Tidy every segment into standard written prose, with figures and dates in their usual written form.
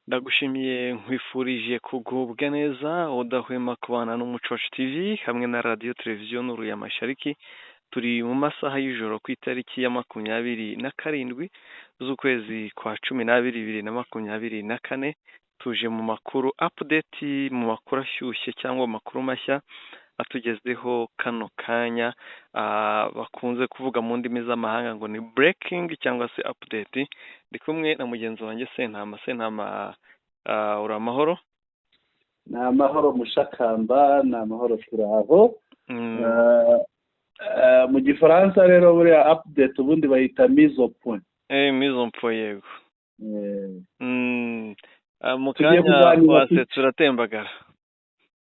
Ndagushimiye, nkwifurije kugubwa neza, udahwema kubana n'Umuco Wacu TV hamwe na Radiyo Televiziyo Nuru ya Mashariki. Turi mu masaha y'ijoro ku itariki ya 27 z'ukwezi kwa 12 2024. Tuje mu makuru update, mu makuru ashyushye cyangwa amakuru mashya atugezeho kano kanya, bakunze kuvuga mu ndimi z'amahanga ngo ni breaking cyangwa se update. Ndi kumwe na mugenzi wanjye Sentama. Sentama, uri amahoro? Ni amahoro Mushakamba, ni amahoro, turaho. Mu Gifaransa rero buriya update ubundi bayita mise au point. Mise au point, yego. Mu Tugiye kanya kuganira ku wasetse uratembagara.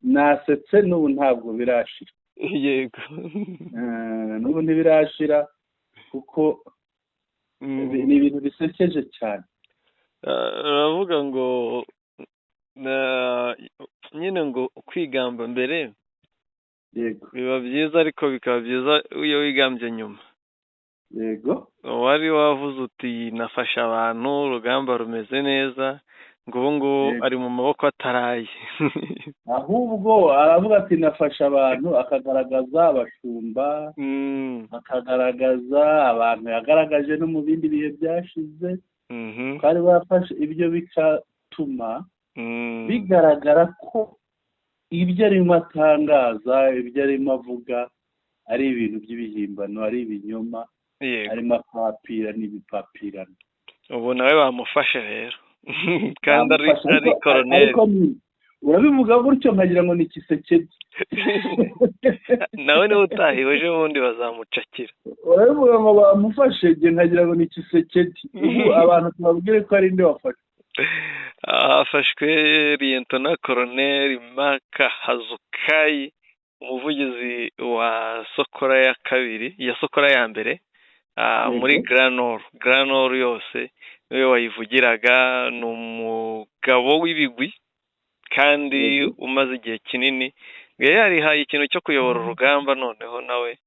Nasetse, n'ubu ntabwo birashira. N'ubu ntibirashira kuko ni ibintu bisekeje cyane. Uravuga ngo nyine ngo kwigamba mbere biba byiza, ariko bikaba byiza iyo wigambye nyuma. Wari wavuze uti nafashe abantu, urugamba rumeze neza, ngo ubu ngubu ari mu maboko ataraye. Ahubwo aravuga ati nafashe abantu, akagaragaza abashumba, akagaragaza abantu yagaragaje no mu bindi bihe byashize twari bafashe. Ibyo bigatuma bigaragara ko ibyo arimo atangaza, ibyo arimo avuga ari ibintu by'ibihimbano, ari ibinyoma, arimo apapira n'ibipapirano. Ubu nawe bamufashe rero kandi ari Bamufashe, ari koroneri. Ariko urabivuga gutyo nkagira ngo ni Tshisekedi. Nawe niwe utahiwe, ejo bundi bazamucakira. Urabivuga ngo bamufashe, njye nkagira ngo ni Tshisekedi. Ubu abantu tubabwire ko ari nde wafashe? Hafashwe Liyetona Koroneri Mark Hazukayi, umuvugizi wa Sokola ya kabiri, ya Sokola ya mbere, muri Grand Nord. Grand Nord yose niwe wayivugiraga. Ni umugabo w'ibigwi kandi umaze igihe kinini yari yarihaye ikintu cyo kuyobora urugamba. Noneho nawe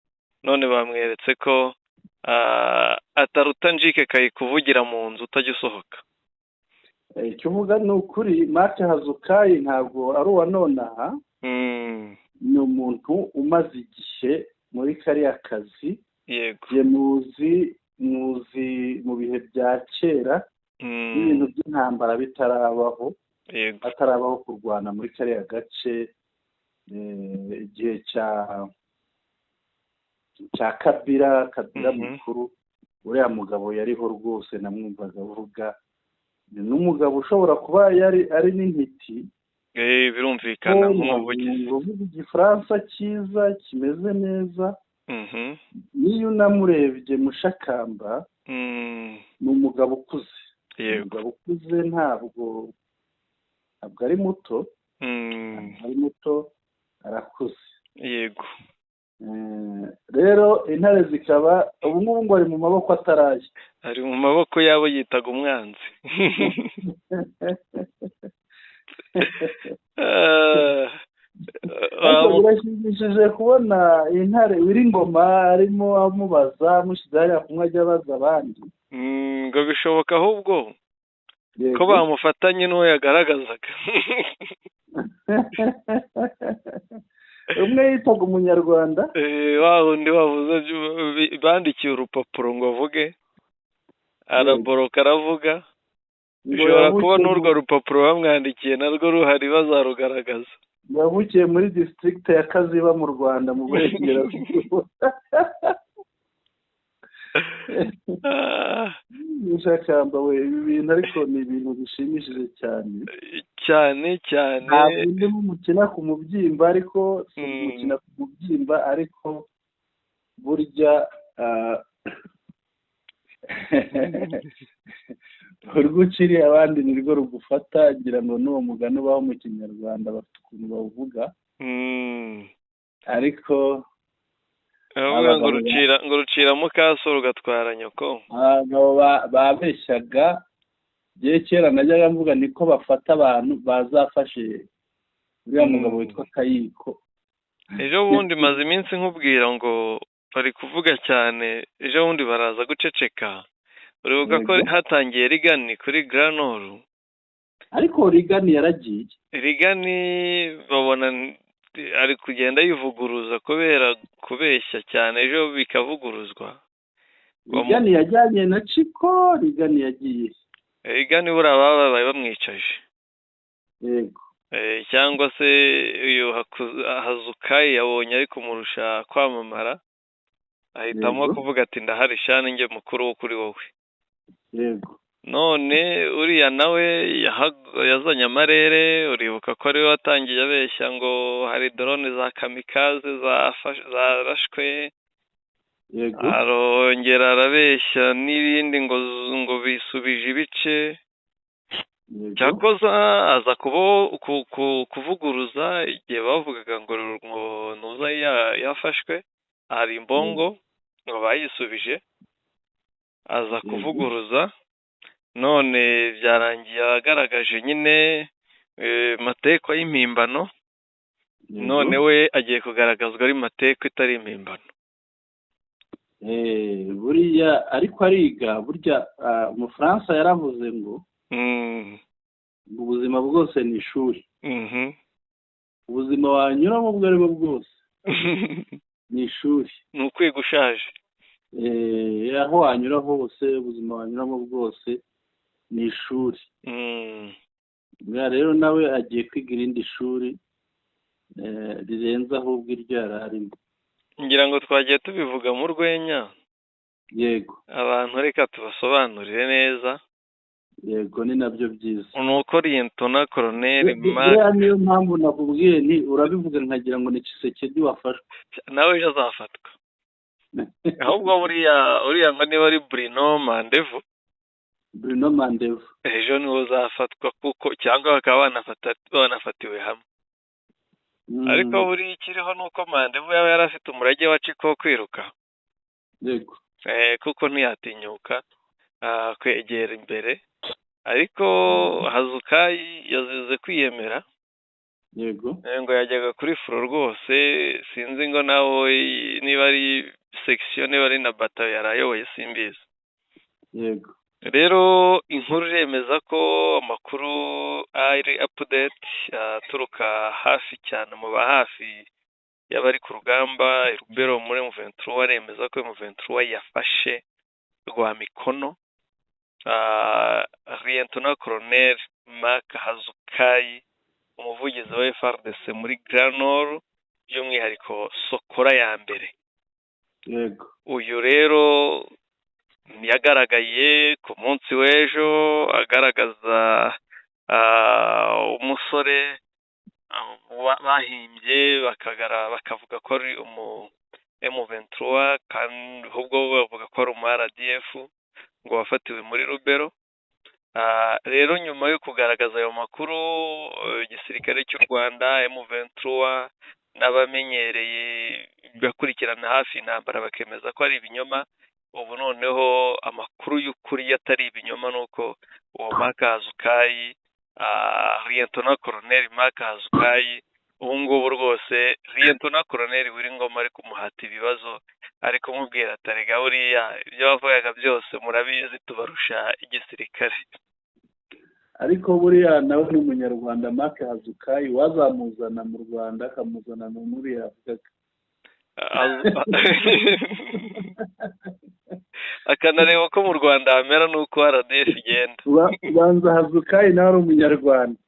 none bamweretse ko ataruta njike kayikuvugira mu nzu utajya usohoka. Icyo uvuga ni ukuri. Mark Hazukayi ntabwo ari uwa nonaha, ni umuntu umaze igihe muri kariya kazi. Njye muzi mu bihe bya kera, n'ibintu by'intambara bitarabaho, hatarabaho kurwana muri kariya gace, igihe cya Kabila, Kabila mukuru. Uriya mugabo yariho rwose, namwumvaga avuga. Ni n'umugabo ushobora kuba yari ari n'intiti. Birumvikana nk'umuvugizi. Uvuga Igifaransa cyiza kimeze neza. Niyo unamurebye, Mushakamba, ni umugabo ukuze. Umugabo ukuze, ntabwo ari muto. Ntabwo ari muto, arakuze. Rero intare zikaba ubu ngubu ngo ari mu maboko ataraye. Ari mu maboko y'abo yitaga umwanzi. Ariko birashimishije kubona intare Wiringoma arimo amubaza, amushyize hariya kumwe ajya abaza abandi. Ngo bishoboka ahubwo ko bamufatanye n'uwo yagaragazaga. Umwe yitaga Umunyarwanda. Wa wundi wavuze bandikiye urupapuro ngo avuge, araboroka aravuga. Ngo Bishobora kuba yavukiye n'urwo rupapuro bamwandikiye narwo ruhari, bazarugaragaza. Yavukiye muri district ya Kaziba mu Rwanda mu burengerazuba. Mushakamba we, ibi bintu ariko ni ibintu bishimishije cyane. Cyane cyane. Ntabwo ndimo mukina ku mubyimba, ariko si umukina ku mubyimba, ariko burya urwo uciriye abandi nirwo rugufata. Ngira ngo n'uwo mugani ubaho mu Kinyarwanda, bafite ukuntu bawuvuga. Ariko Baravuga ngo abagabo rucira mukaso rugatwara nyoko. Abagabo babeshyaga. Njyewe kera najyaga mvuga niko bafata abantu, bazafashe uriya mugabo witwa Kayiko. Ejo bundi maze iminsi nkubwira ngo bari kuvuga cyane, ejo bundi baraza guceceka. Uribuka ko hatangiye rigani kuri Grand Nord. Ariko Rigani yaragiye. Rigani babona ari kugenda yivuguruza kubera kubeshya cyane, ejo bikavuguruzwa. Rigani yajyanye na Chiko, Rigani yagiye. Rigani buriya babaye bamwicaje. Yego. Cyangwa se uyu Hazukayi yabonye ari kumurusha kwamamara, ahitamo kuvuga ati ndahari shani njye mukuru wo kuri wowe. Yego. None uriya nawe yazanye amarere, uribuka ko ariwe watangiye abeshya ngo hari drone za kamikaze zarashwe. Yego. Arongera arabeshya n'ibindi ngo bisubije ibice. Cyakoza aza kuvuguruza igihe bavugaga ngo Ntuza yafashwe, hari imbongo ngo bayisubije, aza kuvuguruza. None byarangiye agaragaje nyine mateko y'impimbano, none we agiye kugaragazwa ari mateko itari impimbano. Buriya ariko ariga, burya Umufaransa yaravuze ngo ubuzima bwose ni ishuri. Ubuzima wanyuramo ubwo aribwo bwose ni ishuri. Ni ukwiga ushaje. Aho wanyura hose, ubuzima wanyuramo bwose ni ishuri. Rero nawe agiye kwiga irindi shuri rirenze ahubwo iryo yari arimo. Ngira ngo twagiye tubivuga mu rwenya. Yego. Abantu reka tubasobanurire neza. Yego, ni nabyo byiza. Nuko Liyetona Koloneli Mark, niyo mpamvu nakubwiye nti urabivuga nkagira ngo ni Tshisekedi wafashwe. Nawe ejo azafatwa. Ahubwo uriya ngo niba ari Bruno Mandevu. Bruno Mandevu. Ejo niwe uzafatwa kuko cyangwa bakaba banafatiwe hamwe. Ariko buri ikiriho nuko Mandevu yaba yarafite umurage wa Chiko kwiruka. Yego. Kuko ntiyatinyuka kwegera imbere. Ariko Hazukayi yazize kwiyemera. Yego. Ngo yajyaga kuri furo rwose, sinzi ngo nawe niba ari section niba ari na batayo yarayoboye simbizi. Yego. Rero inkuru iremeza ko amakuru ari update aturuka hafi cyane mu ba hafi y'abari ku rugamba Rubero muri M23 aremeza ko M23 yafashe rwa mikono. Liyetona Koloneli Mark Hazukayi, umuvugizi wa FARDC muri Grand Nord, by'umwihariko Sokora ya mbere. Yego. Uyu rero yagaragaye ku munsi w'ejo agaragaza umusore bahimbye bakavuga ko ari umu M23, kandi ahubwo bavuga ko ari umu RDF ngo wafatiwe muri Rubero. Rero nyuma yo kugaragaza ayo makuru, igisirikare cy'u Rwanda, M23 n'abamenyereye bakurikirana hafi intambara bakemeza ko ari ibinyoma. Ubu noneho amakuru y'ukuri atari ibinyoma nuko uwo Mark Hazukayi, Liyetona Koloneli Mark Hazukayi, ubu ngubu rwose Liyetona Koloneli Wiringoma ari kumuhata ibibazo, ari kumubwira ati erega buriya ibyo bavugaga byose murabizi, tubarusha igisirikare. Ariko buriya nawe ni umunyarwanda Mark Hazukayi, wazamuzana mu Rwanda akamuzana no muri yavugaga. Akanareba ko mu Rwanda hamera nuko RDF igenda. Banza Hazukayi nawe ari umunyarwanda.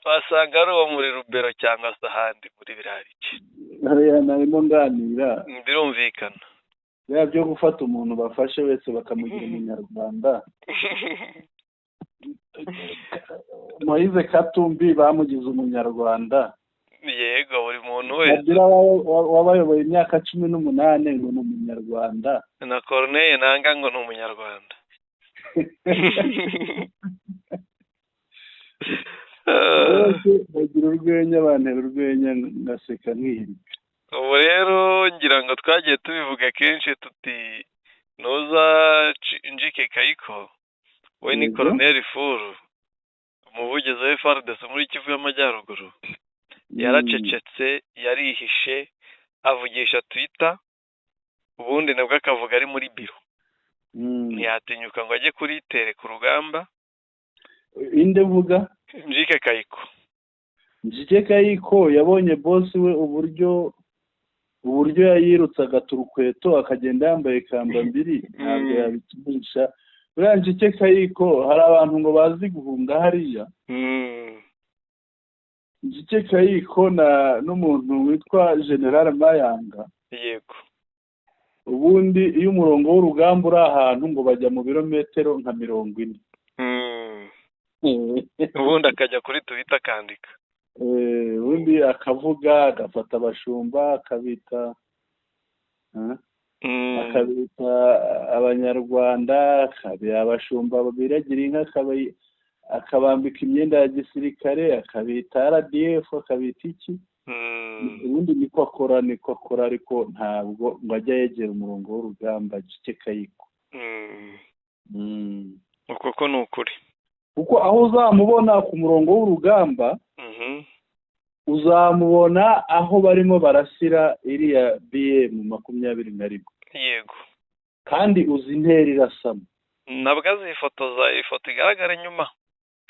Wasanga ari uwo muri Rubero cyangwa se ahandi muri biriya bice. Hariya narimo nganira. Birumvikana. Biriya byo gufata umuntu bafashe wese bakamugira umunyarwanda. Moise Katumbi bamugize umunyarwanda. Yego, buri muntu wese. Kabila wabayoboye imyaka 18 ngo ni umunyarwanda. Na Corneille Nanga ngo ni umunyarwanda. Bagira urwenya, bantera urwenya ngaseka nkihirika. Ubu rero ngira ngo twagiye tubivuga kenshi tuti Ntuza Njike Kayiko, we ni Colonel Furu, umuvugizi wa FARDC muri Kivu y'Amajyaruguru. Yaracecetse, yarihishe, avugisha Twitter, ubundi nabwo akavuga ari muri biro. Ntiyatinyuka ngo ajye kuri terrain, ku rugamba. Inde vuga? Njike Kayiko. Njike Kayiko yabonye boss we uburyo yayirutse, agata urukweto, akagenda yambaye kambambiri, ntabwo yabikinisha buriya. Njike Kayiko, hari abantu ngo bazi guhunga hariya. Njike Kayiko na n'umuntu witwa General Mayanga. Ubundi iyo umurongo w'urugamba uri ahantu, ngo bajya mu birometero nka 40. Ubundi akajya kuri Twitter akandika. Ubundi akavuga, agafata abashumba, akabita akabita Abanyarwanda, akabita abashumba biragira inka, akabambika imyenda ya gisirikare, akabita RDF, akabita iki. Ubundi niko akora, niko akora, ariko ntabwo ngo ajya yegera umurongo w'urugamba, Njike Kayiko. Uko ko ni ukuri. Kuko aho uzamubona ku murongo w'urugamba, uzamubona aho barimo barasira iriya BM 21. Kandi uzi intera irasamo. Ntabwo azifotoza ifoto igaragara inyuma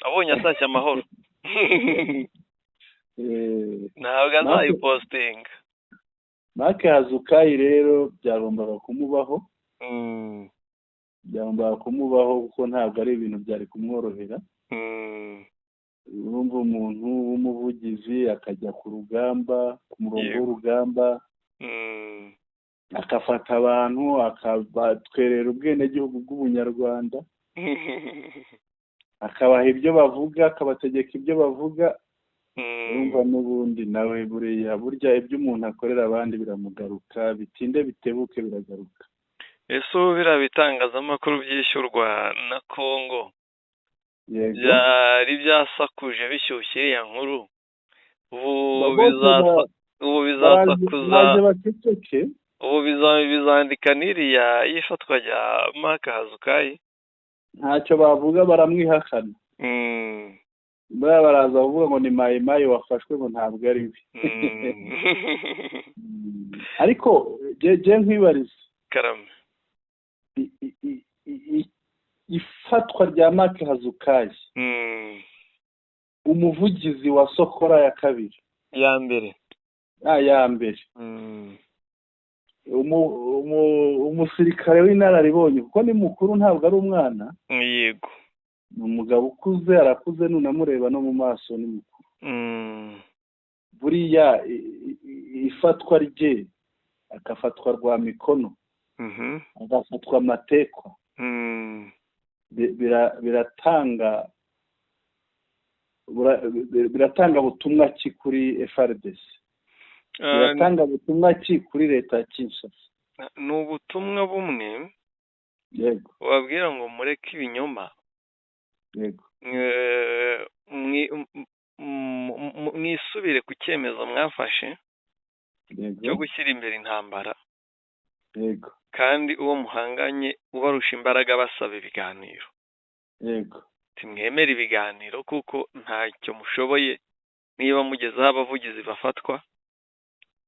abonye atashye amahoro. Ntabwo azayipostinga. Mark Hazukayi rero byagombaga kumubaho. Byagombaga kumubaho kuko ntabwo ari ibintu byari kumworohera. Urumva, umuntu w'umuvugizi akajya ku rugamba, ku murongo w'urugamba, agafata abantu, akabatwerera ubwenegihugu bw'ubunyarwanda, akabaha ibyo bavuga, akabategeka ibyo bavuga. Urumva n'ubundi nawe buriya, burya ibyo umuntu akorera abandi biramugaruka, bitinde bitebuke biragaruka. Ese ubu biriya bitangazamakuru byishyurwa na Congo byari byasakuje bishyushye iriya nkuru, ubu Bose ubu bizasakuza? Baje baceceke. Ubu bizandika n'iriya y'ifatwa rya Mark Hazukayi? Ntacyo bavuga, baramwihakana. Buriya baraza kuvuga ngo ni Mayimayi wafashwe, ngo ntabwo ari we. Ariko je nkwibariza. Karame. Ifatwa rya Mark Hazukayi, umuvugizi wa Sokola ya kabiri. Ya mbere. Ah, ya mbere. Umusirikare w'inararibonye, kuko ni mukuru, ntabwo ari umwana. Ni umugabo ukuze, arakuze, nunamureba no mu maso ni mukuru. Buriya ifatwa rye, agafatwa rwa mikono, agafatwa amatekwa, biratanga butumwa ki kuri FARDC? Biratanga butumwa ki kuri leta ya Kinshasa? Ni ubutumwa bumwe babwira ngo mureke ibinyoma. Mwisubire ku cyemezo mwafashe cyo gushyira imbere intambara, kandi uwo muhanganye ubarusha imbaraga basaba ibiganiro. Timwemere ibiganiro kuko ntacyo mushoboye. Niba mugeze aho abavugizi bafatwa,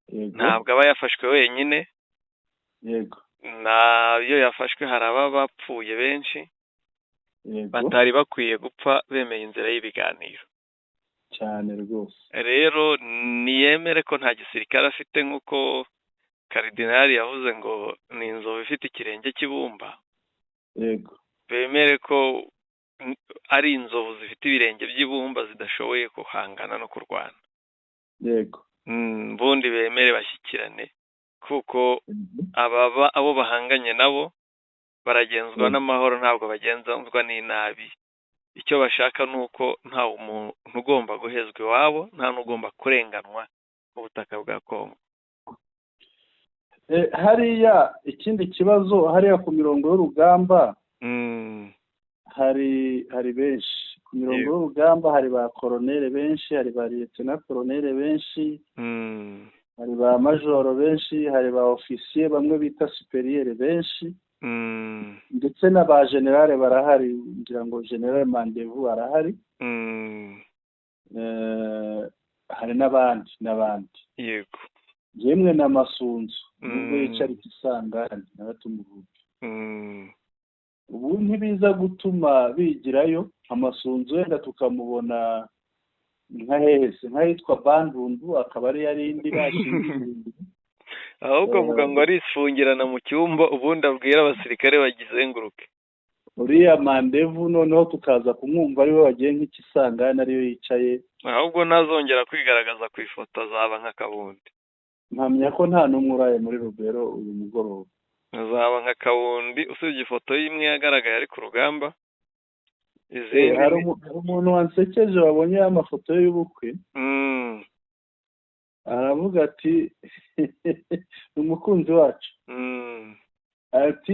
ntabwo aba yafashwe wenyine. Nayo yafashwe, hari ababa bapfuye benshi batari bakwiye gupfa bemeye inzira y'ibiganiro. Cyane rwose. Rero niyemere ko nta gisirikare afite, nk'uko Karidinali yavuze ngo ni inzovu ifite ikirenge cy'ibumba. Bemere ko ari inzovu zifite ibirenge by'ibumba, zidashoboye guhangana no kurwana. Ubundi bemere bashyikirane, kuko ababa abo bahanganye nabo baragenzwa n'amahoro, ntabwo bagenzwa n'inabi. Icyo bashaka ni uko nta muntu ugomba guhezwa iwabo, nta n'ugomba kurenganwa mu butaka bwa Kongo. Hariya ikindi kibazo, hariya ku mirongo y'urugamba hari benshi ku mirongo y'urugamba, hari ba koronere benshi, hari ba liyetona koronere benshi, hari ba majoro benshi, hari ba ofisiye bamwe bita supérieur benshi, ndetse na ba général barahari. Ngira ngo Général Mandevu arahari. Hari n'abandi n'abandi. Yemwe na Masunzu, nubwo yicara ikisangani, nawe tumuvuge. Ubu ntibiza gutuma bigirayo Amasunzu, wenda tukamubona nka hehese, nk'ahitwa Bandundu, akaba ari yarindi bashingiye. Ahubwo avuga ngo arifungirana mu cyumba, ubundi abwira abasirikare bagizenguruke. Uriya Mandevu noneho tukaza kumwumva ariwe wagiye nk'ikisangani, ariyo yicaye. Ahubwo ntazongera kwigaragaza ku ifoto, azaba nka Kabundi. Mpamya ko nta n'umwe uraye muri Rubero uyu mugoroba. Azaba nka Kabundi, usibye ifoto y'imwe yagaragaye ari ku rugamba. Izindi Hari umuntu wansekeje wabonye amafoto ye y'ubukwe, aravuga ati ni umukunzi wacu, ati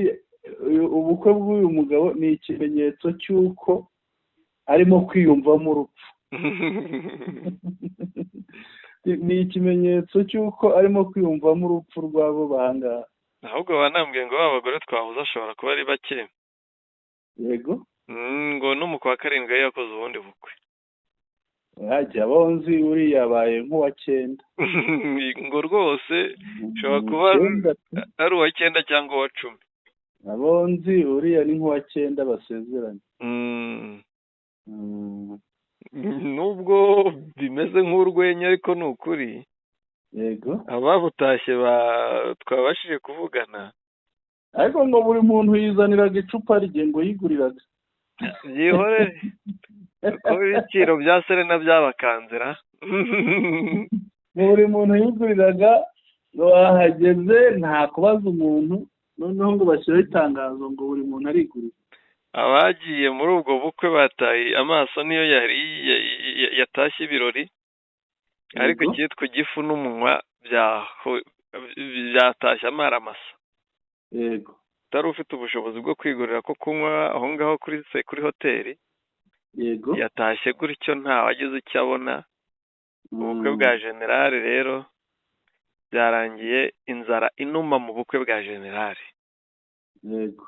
ubukwe bw'uyu mugabo ni ikimenyetso cy'uko arimo kwiyumvamo urupfu, ni ikimenyetso cy'uko arimo kwiyumvamo urupfu rw'abo bahangaha. Ahubwo banambwiye ngo ba bagore twabuze ashobora kuba ari bake. Yego. Ngo no mu kwa 7 yari yakoze ubundi bukwe. Hajya abo nzi uriya yabaye nk'uwa 9. Ngo rwose ushobora kuba ari uwa 9 cyangwa uwa 10. Abo nzi uriya ni nk'uwa 9 basezeranye. Nubwo bimeze nk'urwenya, ariko ni ukuri. Yego. Ababutashye twabashije kuvugana. Ariko ngo buri muntu yizaniraga icupa rye, ngo yiguriraga. Byihorere, kuko ibiciro bya Serena byabakanzira. Buri muntu yiguriraga, ngo bahageze nta kubaza umuntu, noneho ngo bashyiraho itangazo ngo buri muntu arigurira. Abagiye muri ubwo bukwe bataye amaso niyo yari yatashye ibirori, ariko icyitwa igifu n'umunwa byatashye amaramasa. Yego. Utari ufite ubushobozi bwo kwigurira ko kunywa aho ngaho kuri hoteli. Yego. Yatashye gutyo ntawagize icyo abona. Ubukwe bwa generali rero byarangiye inzara inuma mu bukwe bwa generali. Yego.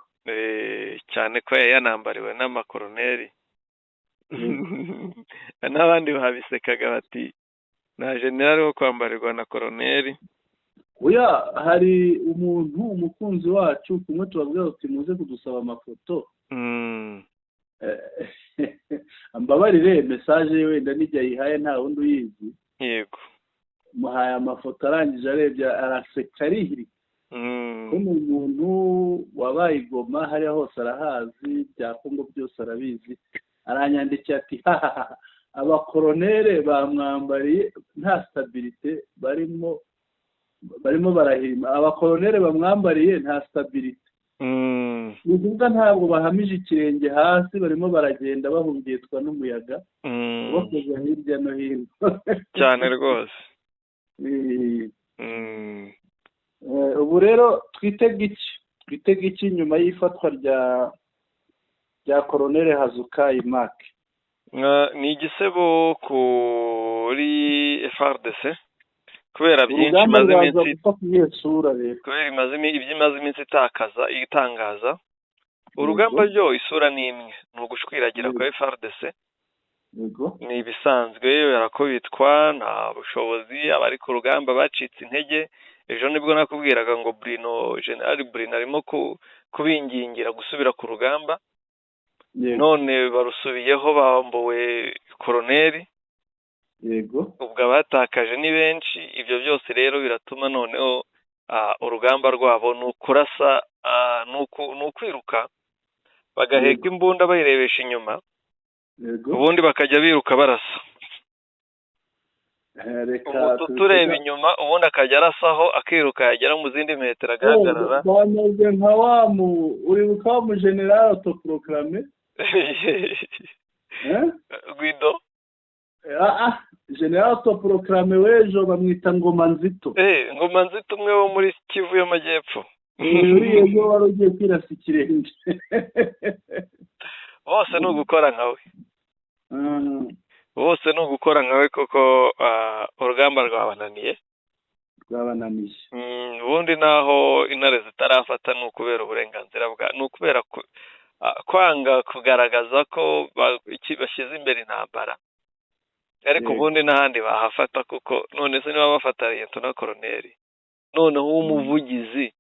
Cyane ko yari yanambariwe n'amakoroneri n'abandi babisekaga bati nta generali wo kwambarirwa na koroneri. Oya, hari umuntu umukunzi wacu kumwe tubabwira uti muze kudusaba amafoto, ambabarire message ye wenda nijya yihaye nta wundi uyizi. Yego. Muhaye amafoto, arangije arebye araseka arihirika, ko ni umuntu wabaye i Goma, hariya hose arahazi, bya Kongo byose arabizi. Aranyandikiye ati hahaha, abakoronere bamwambariye nta stabilité, barimo barahirima, abakoronere bamwambariye nta stabilité, ni ukuvuga ntabwo bahamije ikirenge hasi, barimo baragenda bahungetwa n'umuyaga, bakoze hirya no hino. Cyane rwose. Ubu rero twitega iki nyuma y'ifatwa rya koronere Hazukayi Mark? Ni igisebo kuri FARDC kubera byinshi Urugamba imaze rwaza iminsi gufata iyihe sura rero? Kubera ibyo imaze iminsi itakaza, itangaza urugamba ryo, isura ni imwe, ni ugushwiragira kwa FARDC. Ni ibisanzwe, barakubitwa, nta bushobozi, abari ku rugamba bacitse intege. Ejo nibwo nakubwiraga ngo Bruno, General Bruno arimo kubingingira gusubira ku rugamba. None barusubiyeho bambuwe koroneri. Ubwo abatakaje ni benshi. Ibyo byose rero biratuma noneho urugamba rwabo ni ukurasa, ni ukwiruka bagaheka imbunda bayirebesha inyuma, ubundi bakajya biruka barasa. Reka Umututu ureba inyuma, ubundi akajya arasaho akiruka, yagera mu zindi metero agahagarara. Bameze nka wa mu uribuka wa mu général autoproclamé, eh? Guido. Ah, général autoproclamé w'ejo bamwita Ngoma Nzito. Ngoma Nzito, umwe wo muri Kivu y'Amajyepfo. Uriya ejo wari ugiye kwirasa ikirenge. Bose ni ugukora nkawe. Bose ni ugukora nkawe, kuko urugamba rwabananiye. Rwabananiye. Ubundi naho intare zitarafata ni ukubera uburenganzira bwa, ni ukubera kwanga kugaragaza ko bashyize imbere intambara, ariko ubundi n'ahandi bahafata, kuko none se niba bafata liyetona koroneri, noneho w'umuvugizi.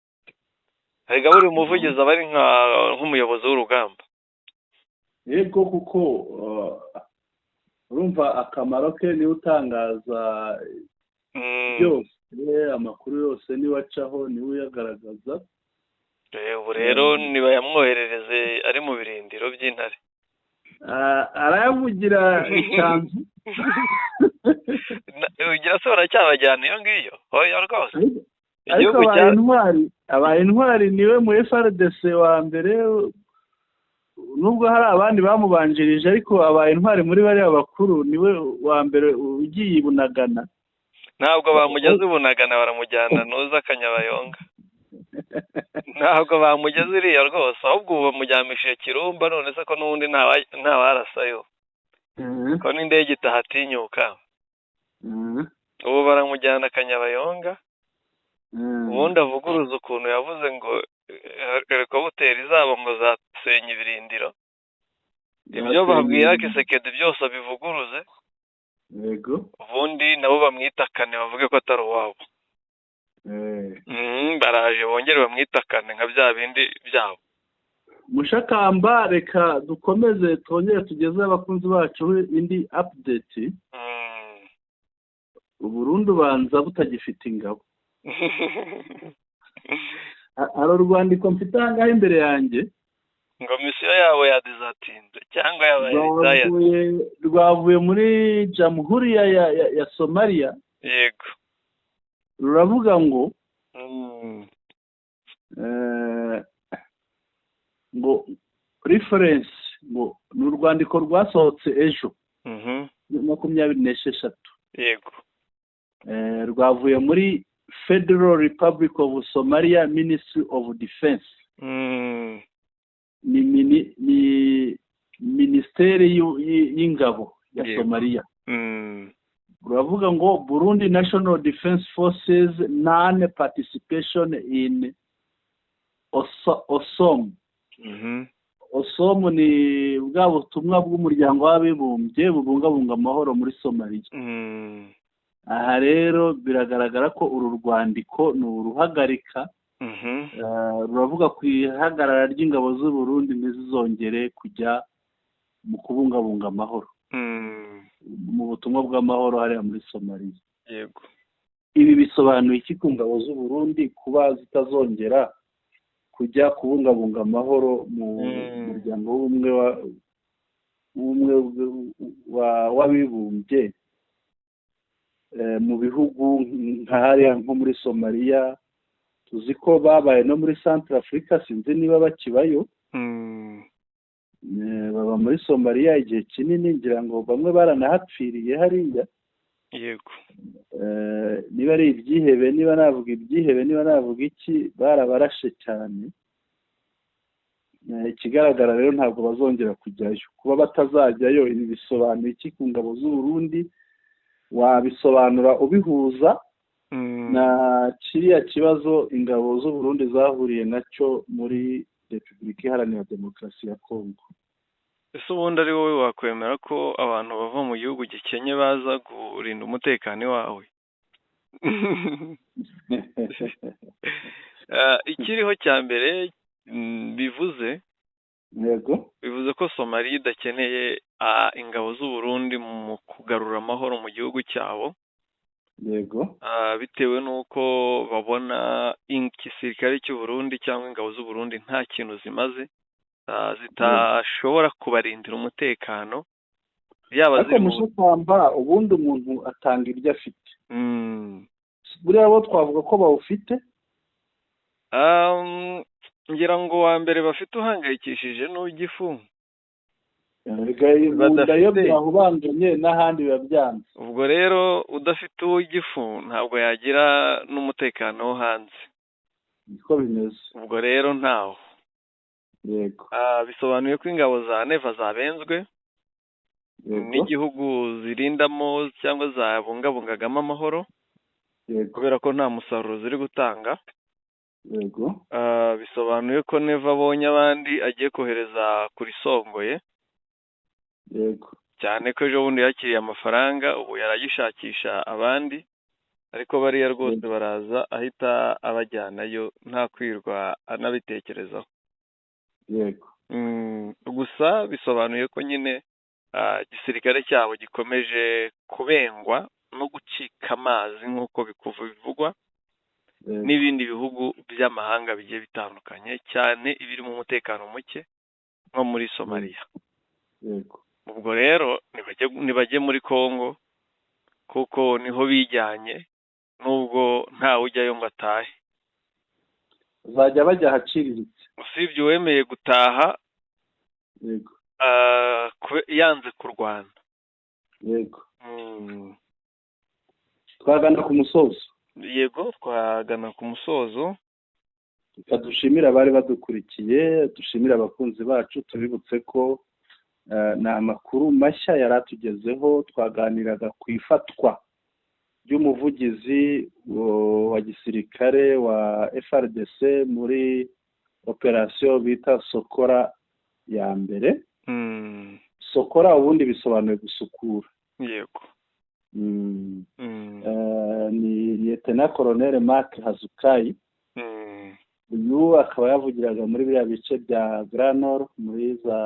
Erega buri muvugizi aba ari nk'umuyobozi w'urugamba. Yego, kuko urumva akamaro ke niwe utangaza byose, amakuru yose niwe acaho, niwe uyagaragaza. Ubu rero nibayamwoherereze ari mu birindiro by'intare. Arayavugira icyanzu. Ugira se baracyabajyana iyo ngiyo? Oya rwose. Ariko abaye intwari, abaye intwari, niwe mu FARDC wa mbere, nubwo hari abandi bamubanjirije, ariko abaye intwari muri bariya bakuru, niwe wa mbere ugiye i Bunagana. Ntabwo bamugeze i Bunagana, baramujyana nuza Akanyabayonga. Ntabwo bamugeze iriya rwose, ahubwo ubu bamujyamishije Kirumba. None se ko n'ubundi ntawarasayo, ko n'indege itahatinyuka? Ubu baramujyana Akanyabayonga, ubundi avuguruza ukuntu yavuze ngo helikopiteri zabo ngo zasenya ibirindiro. Ibyo babwira Tshisekedi byose abivuguruze. Ubundi nabo bamwitakane, bavuge ko atari uwabo. Baraje bongere bamwitakane nka bya bindi byabo. Mushakamba, reka dukomeze, twongere tugeze abakunzi bacu indi update. Uburundi ubanza butagifite ingabo. Hari urwandiko mfite aha ngaha imbere yanjye. Ngo misiyo yabo yadizatinze cyangwa yabaye Rwavuye muri Jamhuri ya Somaliya. Ruravuga ngo reference, ngo ni urwandiko rwasohotse ejo 26. Rwavuye muri Federal Republic of Somalia, Ministry of Defense. Ni minisiteri y'ingabo ya Somaliya. Uravuga ngo "Burundi National Defense Forces non participation in AUSSOM." AUSSOM ni bwa butumwa bw'Umuryango w'Abibumbye bubungabunga amahoro muri Somaliya. Aha rero biragaragara ko uru rwandiko ni uruhagarika. Ruravuga ku ihagarara ry'ingabo z'u Burundi, ntizizongere kujya mu kubungabunga amahoro mu butumwa bw'amahoro hariya muri Somaliya. Ibi bisobanuye iki ku ngabo z'u Burundi, kuba zitazongera kujya kubungabunga amahoro mu muryango w'ubumwe w'Abibumbye mu bihugu nka hariya nko muri Somaliya? Tuzi ko babaye no muri Central Africa, sinzi niba bakibayo. Baba muri Somaliya igihe kinini, ngira ngo bamwe baranahapfiriye hariya. Niba ari ibyihebe, niba navuga ibyihebe, niba navuga iki, barabarashe cyane. Ikigaragara rero ntabwo bazongera kujyayo. Kuba batazajyayo, ibi bisobanuye iki ku ngabo z'u Burundi? Wabisobanura ubihuza na kiriya kibazo ingabo z'u Burundi zahuriye nacyo muri Repubulika Iharanira Demokarasi ya Kongo. Ese ubundi ari wowe, wakwemera ko abantu bava mu gihugu gikenye baza kurinda umutekano iwawe? Ikiriho cya mbere bivuze bivuze ko Somaliya idakeneye ingabo z'u Burundi mu kugarura amahoro mu gihugu cyabo, bitewe n'uko babona igisirikare cy'u Burundi cyangwa ingabo z'u Burundi nta kintu zimaze, zitashobora kubarindira umutekano, yaba Ariko ziri mu Mushakamba, ubundi umuntu atanga ibyo afite. Buriya bo twavuga ko bawufite? Ngira ngo uwa mbere bafite uhangayikishije n'uw'igifu. Erega mu nda iyo Badafite. byahubanganye n'ahandi biba byanze. Ubwo rero udafite uw'igifu ntabwo yagira n'umutekano wo hanze. Niko bimeze. Ubwo rero ntawo. Bisobanuye ko ingabo za Neva zabenzwe n'igihugu zirindamo cyangwa zabungabungagamo amahoro, kubera ko nta musaruro ziri gutanga. Bisobanuye ko Neva abonye abandi agiye kohereza kuri Songoye, cyane ko ejo bundi yakiriye amafaranga, ubu yaragishakisha abandi. Ariko bariya rwose baraza ahita abajyanayo nta kwirwa anabitekerezaho. Yego. Gusa bisobanuye ko nyine igisirikare cyabo gikomeje kubengwa no gucika amazi nk'uko bivugwa n'ibindi bihugu by'amahanga bigiye bitandukanye, cyane ibirimo umutekano muke nko muri Somaliya. Yego. Ubwo rero nibajye muri Kongo kuko niho bijyanye, nubwo ntawe ujyayo ngo atahe. Bazajya bajya ahaciriritse. Usibye uwemeye gutaha. Yego. Yanze kurwana. Yego. Twagana ku musozo. Yego, twagana ku musozo. Reka dushimire abari badukurikiye, dushimire abakunzi bacu, tubibutse ko ni amakuru mashya yari atugezeho. Twaganiraga ku ifatwa ry'umuvugizi wa gisirikare wa FARDC muri operasiyo bita Sokora ya mbere. Sokora ubundi bisobanuye gusukura. Yego. Ni Lieutenant Colonel Mark Hazukayi. Uyu akaba yavugiraga muri biriya bice bya Grand Nord, muri za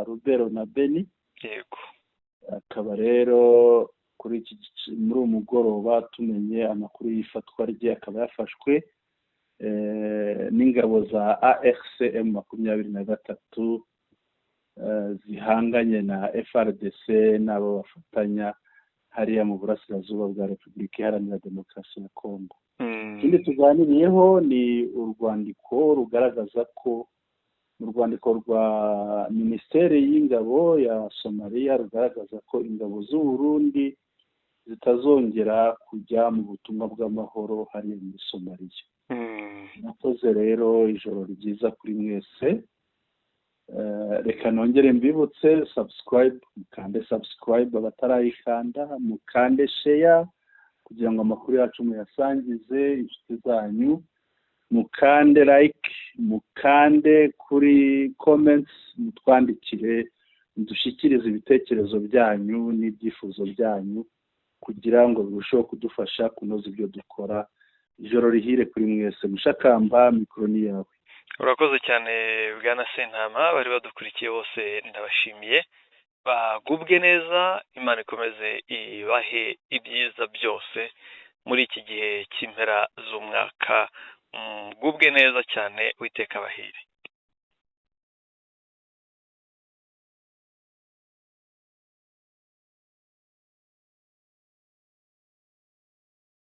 Rubero na Beni. Yego. Akaba rero kuri iki muri uyu mugoroba tumenye amakuru y'ifatwa rye, akaba yafashwe n'ingabo za AFC M23 zihanganye na FARDC n'abo bafatanya hariya mu burasirazuba bwa Repubulika Iharanira Demokarasi ya Kongo. Ikindi tuganiriyeho ni urwandiko rugaragaza ko mu rwandiko rwa Minisiteri y'Ingabo ya Somaliya rugaragaza ko ingabo z'u Burundi zitazongera kujya mu butumwa bw'amahoro hariya muri Somaliya. Murakoze rero, ijoro ryiza kuri mwese. Reka nongere mbibutse subscribe, mukande subscribe abatarayikanda, mukande share kugira ngo amakuru yacu muyasangize inshuti zanyu, mukande like, mukande kuri comments, mutwandikire, mudushyikirize ibitekerezo byanyu n'ibyifuzo byanyu kugira ngo birusheho kudufasha kunoza ibyo dukora. Ijoro rihire kuri mwese. Mushakamba, mikoro ni yawe. Urakoze cyane, bwana Sentama. Bari badukurikiye bose ndabashimiye, bagubwe neza, Imana ikomeze ibahe ibyiza byose muri iki gihe cy'impera z'umwaka. Mugubwe neza cyane, Uwiteka abahire.